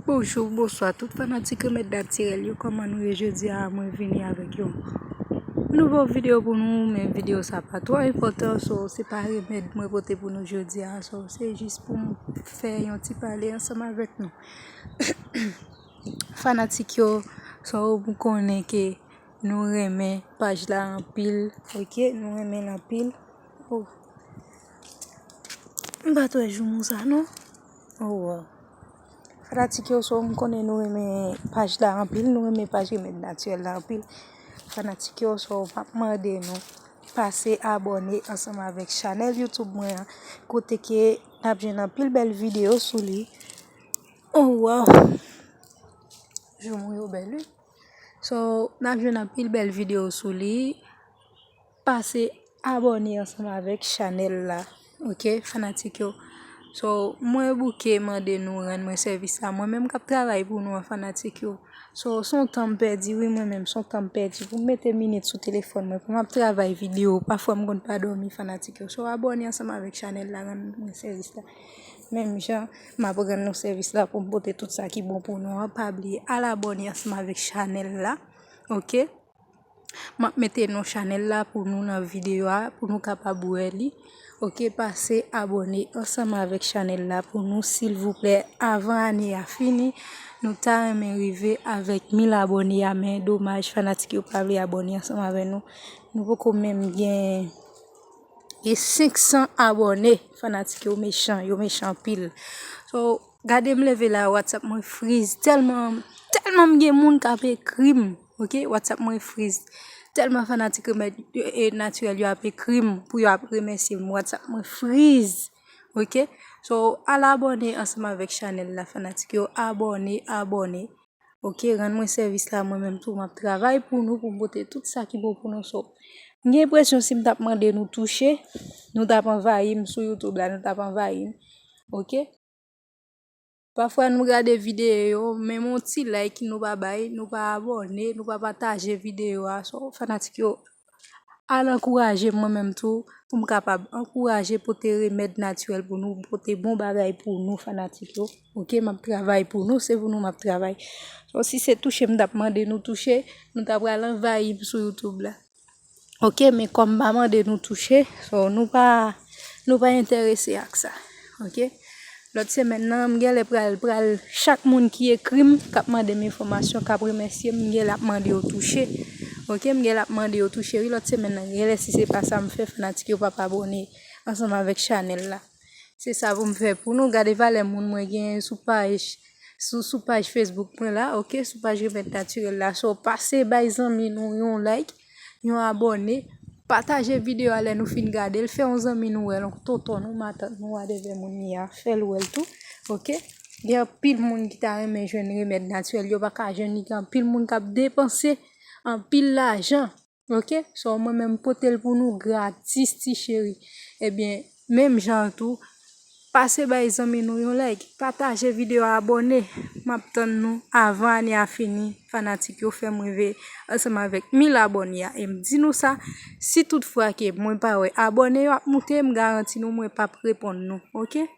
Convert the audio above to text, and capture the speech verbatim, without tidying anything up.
Bonjou, bonswa tout fanatik remèd natirèl yo, kòman nou ye jodi a? Mwen vini avèk yon nouvo videyo pou nou, men videyo sa pa twò enpòtan, so se pa remèd mwen pote pou nou jodi a, so se jis pou m fè yon ti pale ansanm avèk nou. Fanatik yo, so m konnen ke nou renmen paj la anpil, oke? Nou renmen l anpil. Oh. M pa t wè joumou sa, non? Oh, wow. Fanatik yo, so m konnen nou renmen paj la anpil, nou renmen paj Remèd Natirèl la anpil. Fanatik yo, so m ap mande nou pase abòne ansanm avèk chanèl YouTube mwen an, kote ke n ap jwenn anpil bèl videyo sou li. Oh, wow. Joumou yo bèl, wi. So, n ap jwenn anpil bèl videyo sou li. Pase abòne ansanm avèk chanèl la. Oke, fanatik yo. So, mwen bouke mande nou rann mwen sèvis la. Mwen menm k ap travay pou nou an, fanatik yo. So, se yon tan m pèdi, wi, mwen menm, se yon tan m pèdi pou m mete minit sou telefòn mwen, pou m ap travay videyo. Pafwa m konn pa dòmi, fanatik yo. So, abòne ansanm avèk chanèl la, rann mwen sèvis la. Menm jan m ap rann nou sèvis la pou m pote tout sa ki bon pou nou an, pa bliye al abòne ansanm avèk chanèl la. Oke? M ap mete non chanèl la pou nou nan videyo a, pou nou kapab wè li. Oke, pase abòne ansanm avèk chanèl la pou nou, silvouplè. Avan ane a fini, nou ta renmen rive avèk mil abòne a, men domaj, fanatik yo pa vle abòne ansanm avè nou. Nou poko menm gen, gen senk san abòne, fanatik yo mechan, yo mechan anpil. So, gade m leve la, WhatsApp mwen friz, tèlman, tèlman m gen moun k ap ekri m. Oke, WhatsApp mwen friz. Tèlman fanatik remèd, e, natirèl yo ap ekri m pou yo ap remèsye m. WhatsApp mwen friz. Oke? So, al abòne ansanm avèk chanèl la, fanatik yo. Abòne, abòne. Oke, rann mwen sèvis la, mwen menm tou, m ap travay pou nou, pou m pote tout sa ki bon pou nou. So, m gen enpresyon si m t ap mande nou touche, nou t ap anvayi m sou YouTube la, nou t ap anvayi m. Oke? Pafwa nou gade videyo yo, menm yon ti like nou pa bay, nou pa abòne, nou pa pataje videyo a. So, fanatik yo, al ankouraje m mwen menm tou, pou m kapab ankouraje pote remèd natirèl pou nou, pote bon bagay pou nou, fanatik yo. Oke, m ap travay pou nou, se pou nou m ap travay. So, si se touche m t ap mande nou touche, nou ta pral anvayi m sou YouTube la. Oke, men kòm m pa mande nou touche, so nou pa, nou pa enterese ak sa. Oke? Lòt semèn nan, m genlè pral, pral, chak moun ki ekri m, k ap mande m enfòmasyon, k ap remèsye m, m genlè ap mande yo touche. Oke, m genlè ap mande yo touche, wi, lòt semèn nan, genlè si se pa sa m fè, fanatik yo p ap abòne ansanm avèk chanèl la. Se sa pou m fè pou nou. Gade valè moun mwen genyen sou paj, sou, sou paj Facebook mwen la, oke, sou paj Remèd Natirèl la. So, pase bay zanmi nou yon like, yon abòne, pataje videyo a lè nou fin gade l, fè yon zanmi nou wè l, yon tonton nou, matant nou, whatever moun li a, fè l wè l tou, oke? Gen anpil moun ki ta renmen jwenn remèd natirèl, yo pa ka jwenn li, gen anpil moun k ap depanse anpil lajan. Oke? So, mwen menm pote l pou nou gratis, ti cheri. Ebyen, menm jan an tou, pase bay zanmi nou yon like, pataje videyo a, abòne. M ap tann nou avan ane a fini, fanatik yo, fè m rive ansanm avèk mil abòne a. E m di nou sa, si toutfwa ke mwen pa wè abòne yo ap moute, m garanti nou mwen p ap reponn nou. Oke?